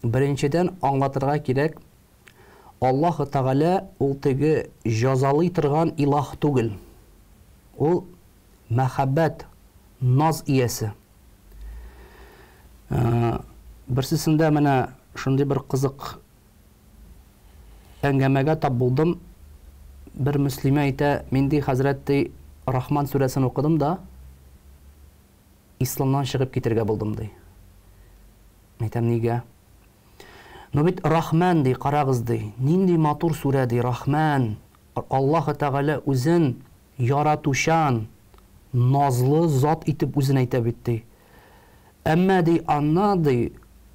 беренчедән аңлатырга кирәк, Аллаһы Тәгалә ул теге җазалый торган илаһ түгел. Ул мәхәббәт, наз иясе. Берсесендә менә шундый бер кызык әңгәмәгә тап булдым. Бер мөслимә әйтә, мин ди, хәзрәт ди, Рахман сүрәсен укыдым да, исламнан чыгып китергә булдым ди. Әйтәм, нигә? Ну бит Рахман ди, карагыз ди, нинди матур сүрә ди, Рахман. Аллаһы Тәгалә үзен яратучан, назлы зат итеп үзен әйтә бит ди. Әмма ди, ана ди,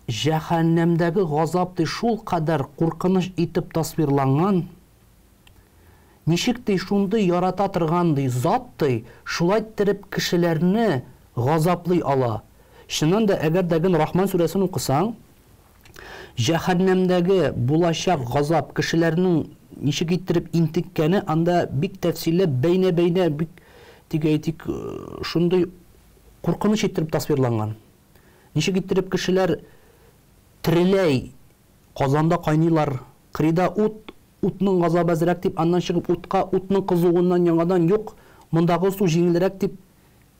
җәһәннәмдәге газап ди шулкадәр куркыныч итеп тасвирланган, ничек ди шундый ярата торган ди зат ди шулай иттереп кешеләрне газаплый ала. Чыннан да, әгәр дә ген Рахман сүрәсен укысаң, җәһәннәмдәге булачак газап, кешеләрнең ничек иттереп интеккәне анда бик тәфсилләп, бәйнә-бәйнә, бик, тик әйтик, шундый куркыныч иттереп тасвирланган. Ничек иттереп кешеләр тереләй казанда кайныйлар, кырыйда ут, утның газабы әзрәк дип, аннан чыгып утка, утның кызуыннан яңадан юк, мондагы су җиңелрәк дип,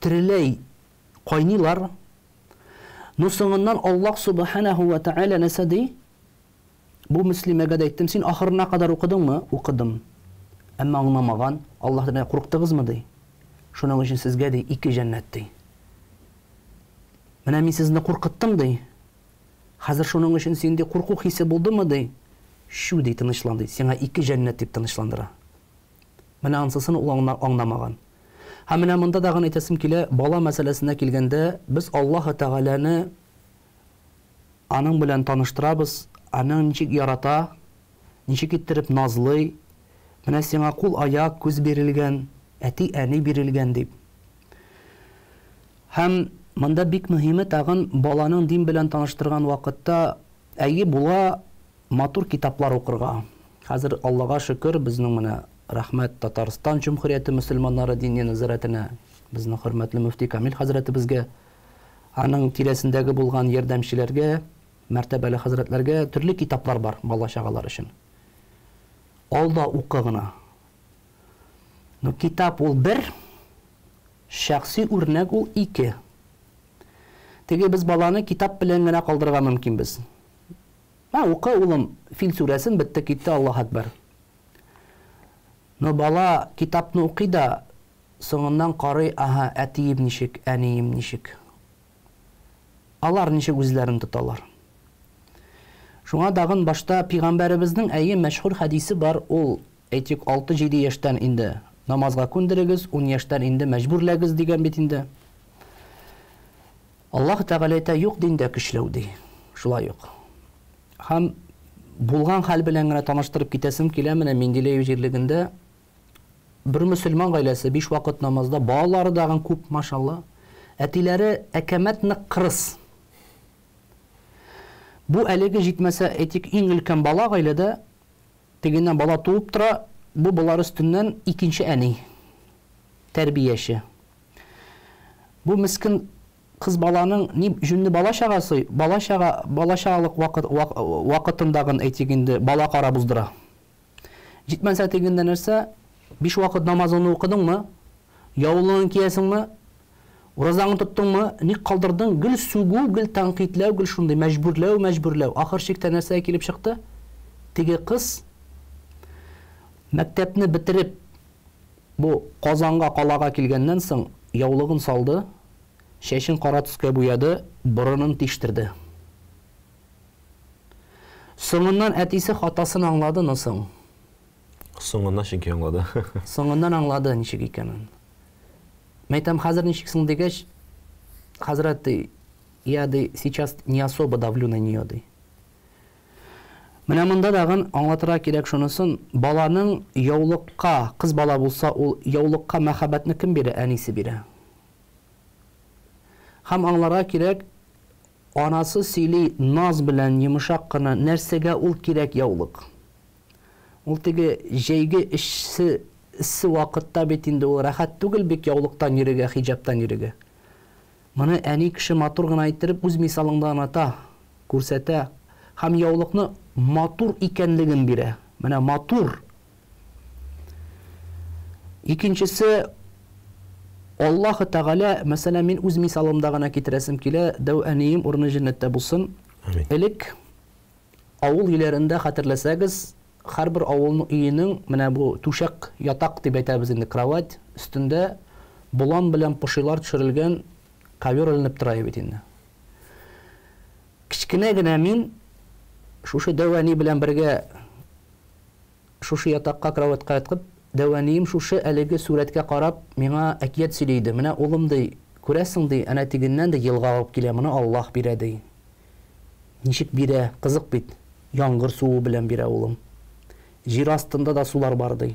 тереләй кайныйлар. Ну соңыннан Аллаһ Субханаһу ва Тааля нәрсә ди? Бу мөслимәгә дә әйттем, син ахырына кадәр укыдыңмы? Укыдым. Әмма аңламаган. Аллаһ Тәгалә курыктыгызмы ди? Шуның өчен сезгә ди ике җәннәт ди. Менә мин сезне куркыттым ди. Хәзер шуның өчен синде курку хисе булдымы ди? Чү ди, тынычлан ди. Сиңа ике җәннәт дип тынычландыра. Менә ансысын ул аңламаган. Һәм менә монда тагын әйтәсем килә, бала мәсьәләсенә килгәндә, без Аллаһы Тәгаләне аның белән таныштырабыз, аның ничек ярата, ничек иттереп назлый, менә сиңа кул-аяк, күз бирелгән, әти-әни бирелгән дип. Һәм монда бик мөһиме тагын баланың дин белән таныштырган вакытта, әйе, була матур китаплар укырга. Хәзер, Аллага шөкер, безнең менә, рәхмәт Татарстан Җөмһүрияте мөселманнары Диния нәзарәтенә, безнең хөрмәтле мөфти Камил хәзрәтебезгә, аның тирәсендәге булган ярдәмчеләргә, мәртәбәле хәзрәтләргә төрле китаплар бар бала-чагалар өчен. Ал да укы гына. Ну, китап ул бер, шәхси үрнәк ул ике. Теге без баланы китап белән генә калдырырга мөмкинбез. Мә, укы, улым, Фил сүрәсен, бетте китте, Аллаһ әкбәр. Но бала китапны укый да, соңыннан карый, аһа, әтием ничек, әнием ничек. Алар ничек үзләрен тоталар. Шуңа тагын башта пигамбәребезнең, әйе, мәшһүр хәдисе бар, ул, әйтик, алты-җиде яшьтән инде намазга күндерегез, ун яшьтән инде мәҗбүрләгез дигән бит инде. Аллаһ Тәгалә әйтә, юк диндә көчләү, ди. Шулай ук. Һәм булган хәл белән генә таныштырып китәсем килә, менә Менделеев җирлегендә бер мөселман гаиләсе биш вакыт намазда, балалары дагын күп, машалла. Әтиләре әкәмәт нык кырыс. Бу әлеге җитмәсә, әйтик, иң өлкән бала гаиләдә, тегеннән бала туып тора, бу болар өстеннән икенче әни, тәрбияче. Бу мескен кыз баланың ни җүнле бала чагасы, бала чага, бала чагалык вакыт, вакытындагын әйтик инде, бала карап уздыра. Җитмәсә тегендә нәрсә, биш вакыт намазыңны укыдыңмы? Яулыгың киясеңме? Уразаңны тоттыңмы? Ник калдырдың? Гел сүгү, гел тәнкыйтьләү, гел шундый мәҗбүрләү, мәҗбүрләү. Ахыр чиктә нәрсәгә килеп чыкты? Теге кыз мәктәпне бетереп, Бу Казанга калага килгәннән соң яулыгын салды, чәчен кара төскә буяды, борынын тиштерде. Соңыннан әтисе хатасын аңлады, но соң. Соңыннан чөнки аңлады. Соңыннан аңлады ничек икәнен. Мәйтәм, хәзер ничек соң дигәч, хәзрәт ди, я ди, сейчас не особо давлю на нее ди. Менә монда тагын аңлатырга кирәк шунысын, баланың яулыкка, кыз бала булса, ул яулыкка мәхәббәтне кем бирә? Әнисе бирә. Һәм аңларга кирәк, анасы сөйли наз белән, йомшак кына, нәрсәгә ул кирәк яулык? Ул теге җәйге эшсе, эссе вакытта бит инде ул рәхәт түгел бик яулыктан йөрергә, хиҗабтан йөрергә. Моны әни кеше матур гына иттереп үз мисалыңда аната, күрсәтә һәм яулыкны матур икәнлеген бирә. Менә матур! Икенчесе, Аллаһы Тәгалә, мәсәлән, мин үз мисалымда гына китерәсем килә, дәү әнием урыны җәннәттә булсын. Амин. Элек авыл өйләрендә хәтерләсәгез, һәрбер авылның өенең менә бу түшәк, ятак дип әйтәбез инде, кровать өстендә болан белән пошилар төшерелгән ковер эленеп тора бит инде. Кечкенә генә мин шушы дәү әни белән бергә шушы ятакка, кроватька яткып, дәү әнием шушы әлеге сурәткә карап миңа әкият сөйли иде. Менә улым ди, күрәсең ди, әнә тегеннән дә елга агып килә, моны Аллаһ бирә ди. Ничек бирә? Кызык бит. Яңгыр суы белән бирә, улым. Җир астында да сулар бар ди.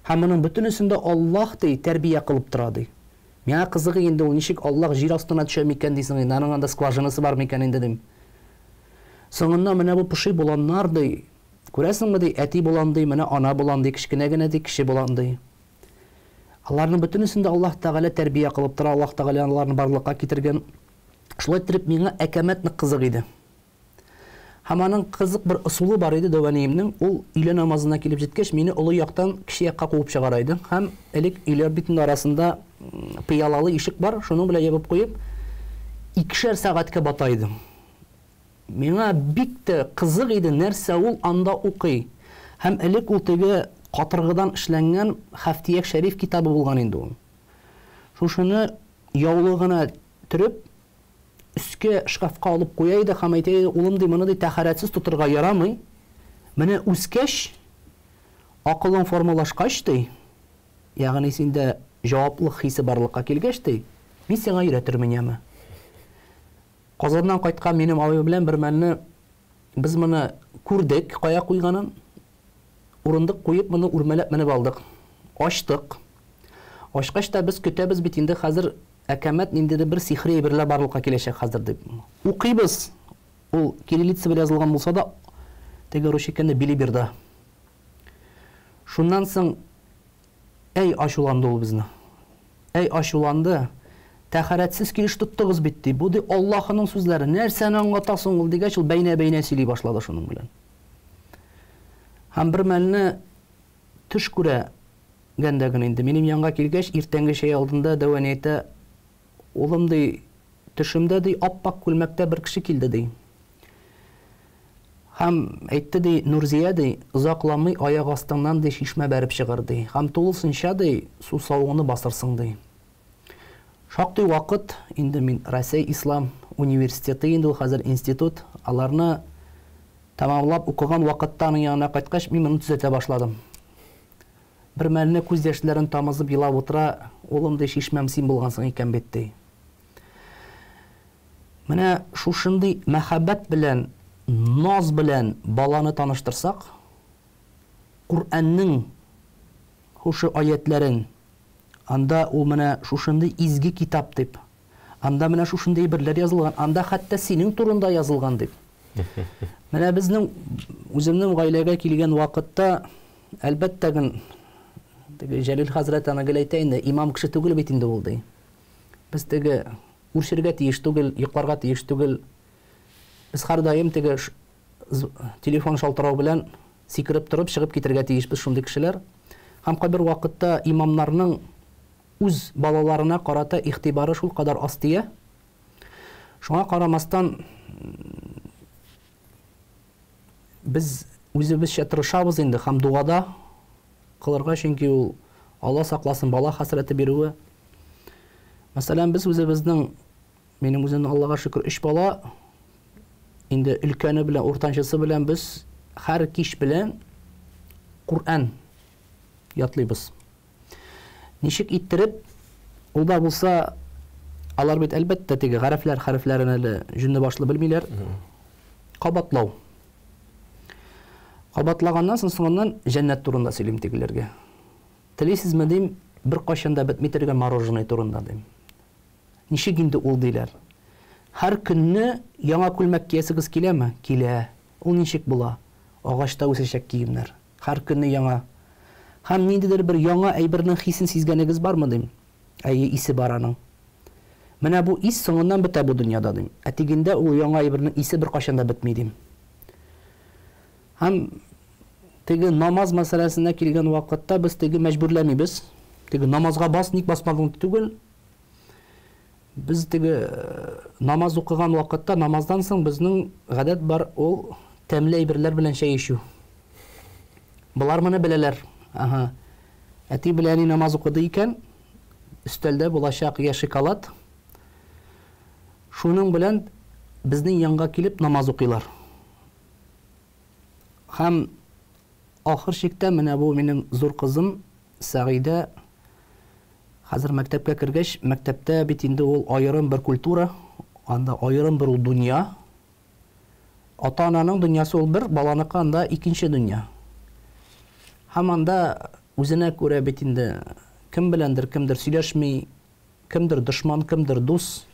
Һәм моның бөтенесен дә Аллаһ ди, тәрбия кылып тора ди. Миңа кызыгы инде ул ничек Аллаһ җир астына төшә микән дисең инде, аның анда скважинасы бар микән инде дим. Соңыннан менә бу поши боланнар ди. Күрәсеңме ди, әти болан ди, менә ана болан ди, кечкенә генә ди, кече болан ди. Аларның бөтенесен дә Аллаһ Тәгалә тәрбия кылып тора, Аллаһ Тәгалә аларны барлыкка китергән. Шулай иттереп миңа әкәмәт нык кызык иде. Һәм аның кызык бер ысулы бар иде дәү әниемнең. Ул өйлә намазына килеп җиткәч, мине олы яктан кече якка куып чыгара иде. Һәм элек өйләр бит инде арасында пыялалы ишек бар, шуның белән ябып куеп, икешәр сәгатькә бата идем. Миңа бик тә кызык иде, нәрсә ул анда укый. Һәм элек ул теге катыргыдан эшләнгән Хәфтияк Шәриф китабы булган инде ул. Шушыны яулыгына төреп, өскә шкафка алып куя иде һәм әйтә иде, улым ди, моны ди тәһарәтсез тотырга ярамый. Менә үскәч, акылың формалашкач ди, ягъни синдә җаваплылык хисе барлыкка килгәч ди, мин сиңа өйрәтермен яме. Казаннан кайткан минем абый белән бер мәлне без моны күрдек, кая куйганын. Урындык куеп, моны үрмәләп менеп алдык. Ачтык. Ачкач та без көтәбез бит инде хәзер әкәмәт ниндидер бер сихри әйберләр барлыкка киләчәк хәзер дип. Укыйбыз. Ул кириллица белән язылган булса да, теге русча әйткәндә билиберда. Шуннан соң әй ачуланды ул безне. Әй ачуланды. Тәһарәтсез килеш тоттыгыз бит ди. Бу ди Аллаһының сүзләре. Нәрсәне аңлата соң ул дигәч, ул бәйнә-бәйнә сөйли башлады шуның белән. Һәм бер мәлне төш күрә гәндә генә инде минем янга килгәч, иртәнге чәй алдында дәү әни әйтә, улым ди, төшемдә ди, ап-ак күлмәктә бер кеше килде ди. Һәм әйтте ди, Нурзия ди, озакламый аяк астыңнан ди чишмә бәреп чыгар ди. Һәм тулысынча ди, сусавыңны басырсың ди. Шактый вакыт инде мин Рәсәй Ислам университеты инде ул хәзер институт, аларны тәмамлап укыган вакытта аның янына кайткач, мин моны төзәтә башладым. Бер мәлне күз яшьләрен тамызып елап утыра, улым ди, чишмәм син булгансың икән бит ди. Менә шушындый мәхәббәт белән, наз белән баланы таныштырсак, Коръәннең шушы аятләрен, анда ул менә шушындый изге китап дип, анда менә шушындый әйберләр язылган, анда хәтта синең турында язылган дип. Менә безнең үземнең гаиләгә килгән вакытта, әлбәттә ген, теге Җәлил хәзрәт аны гел әйтә инде, имам кеше түгел бит инде ул ди. Без теге үрчергә тиеш түгел, йокларга тиеш түгел. Без һәрдаим теге телефон шалтырау белән сикереп торып чыгып китергә тиешбез шундый кешеләр. Һәм кайбер вакытта имамнарның үз балаларына карата игътибары шулкадәр аз тия. Шуңа карамастан без үзебезчә тырышабыз инде һәм дугада кылырга, чөнки ул Алла сакласын, бала хәсрәте бирүе. Мәсәлән, без үзебезнең, минем үземнең Аллага шөкер, өч бала, инде өлкәне белән, уртанчысы белән без һәр кич белән Коръән ятлыйбыз. Ничек иттереп, ул да булса, алар бит әлбәттә теге гарәфләр хәрефләрен әле җүнле башлы белмиләр. Кабатлау. Кабатлаганнан соң соңыннан җәннәт турында сөйлим тегеләргә. Телисезме дим, беркайчан да бетми торган мороженое турында дим. Ничек инде ул диләр. Һәр көнне яңа күлмәк киясегез киләме? Килә. Ул ничек була? Агачта үсәчәк киемнәр. Һәр көнне яңа. Һәм ниндидер бер яңа әйбернең хисен сизгәнегез бармы дим. Әйе, исе бар аның. Менә бу ис соңыннан бетә бу дөньяда, дим. Ә тегендә ул яңа әйбернең исе беркайчан да бетми, дим. Һәм теге намаз мәсьәләсенә килгән вакытта без теге мәҗбүрләмибез. Теге намазга бас, ник басмадың түгел. Без теге намаз укыган вакытта, намаздан соң безнең гадәт бар, ул тәмле әйберләр белән чәй эчү. Болар моны беләләр. Ага. Әти белән әни намаз укыды икән, өстәлдә булачак я шоколад. Шуның белән безнең янга килеп намаз укыйлар. Һәм ахыр чиктә менә бу минем зур кызым Сәгыйдә хәзер мәктәпкә кергәч, мәктәптә бит инде ул аерым бер культура, анда аерым бер ул дөнья. Ата-ананың дөньясы ул бер, баланыкы анда икенче дөнья. Һәм анда үзенә күрә бит инде кем беләндер кемдер сөйләшми, кемдер дошман, кемдер дус,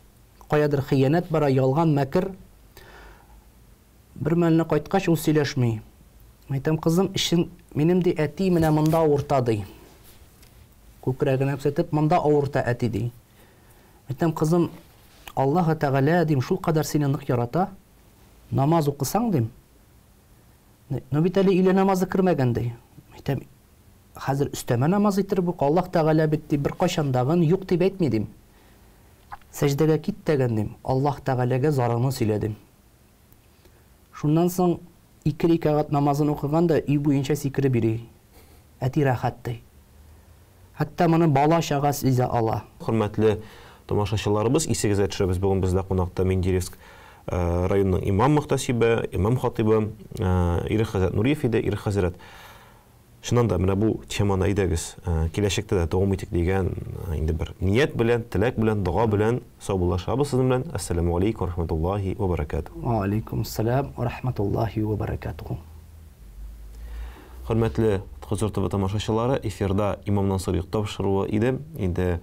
каядыр хыянәт бара, ялган, мәкер. Бер мәлне кайткач, ул сөйләшми. Әйтәм, кызым, эчең, минем ди, әти менә монда авырта, ди. Күкрәгенә күрсәтеп, монда авырта әти, ди. Әйтәм, кызым, Аллаһы Тәгалә, дим, шулкадәр сине нык ярата, намаз укысаң, дим, но бит әле өйлә намазы кермәгән, ди. Әйтәм, хәзер өстәмә намаз иттереп укы, Аллаһ Тәгалә бит, ди, беркайчан дагын юк дип әйтми, дим. Сәҗдәгә кит тәгән, дим, Аллаһ Тәгаләгә зарыңны сөйлә, дим. Шуннан соң ике рикәгать намазын укыган да өй буенча сикереп йөри. Әти рәхәт, ди. Хәтта моны бала-чага сизә ала. Хөрмәтле тамашачыларыбыз, исегезгә төшерәбез, бүген бездә кунакта Менделеевск районының имам-мөхтәсибе, имам-хатыйбы Ирек хәзрәт Нуриев иде. Ирек хәзрәт, чыннан да, менә бу теманы әйдәгез, киләчәктә дә дәвам итик дигән инде бер ният белән, теләк белән, дога белән саубуллашабыз сезнең белән. Әссәламү алейкум ва рахматуллаһи ва баракатуһ. Ва алейкум ассалам ва рахматуллаһи ва баракатуһ. Хөрмәтле Хозур ТВ тамашачылары, эфирда Имамнан сорыйк тапшыруы иде. Инде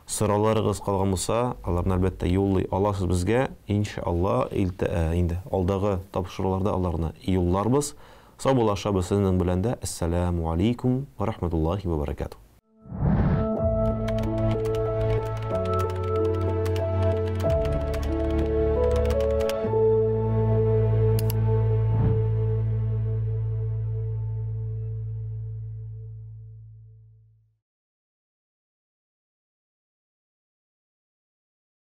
сорауларыгыз калган булса, аларны әлбәттә юллый аласыз безгә. Иншалла, инде алдагы тапшыруларда аларны юлларбыз. Саубуллашабыз сезнең белән дә. Әссәламү алейкум ва рахматуллаһи ва баракатуһ.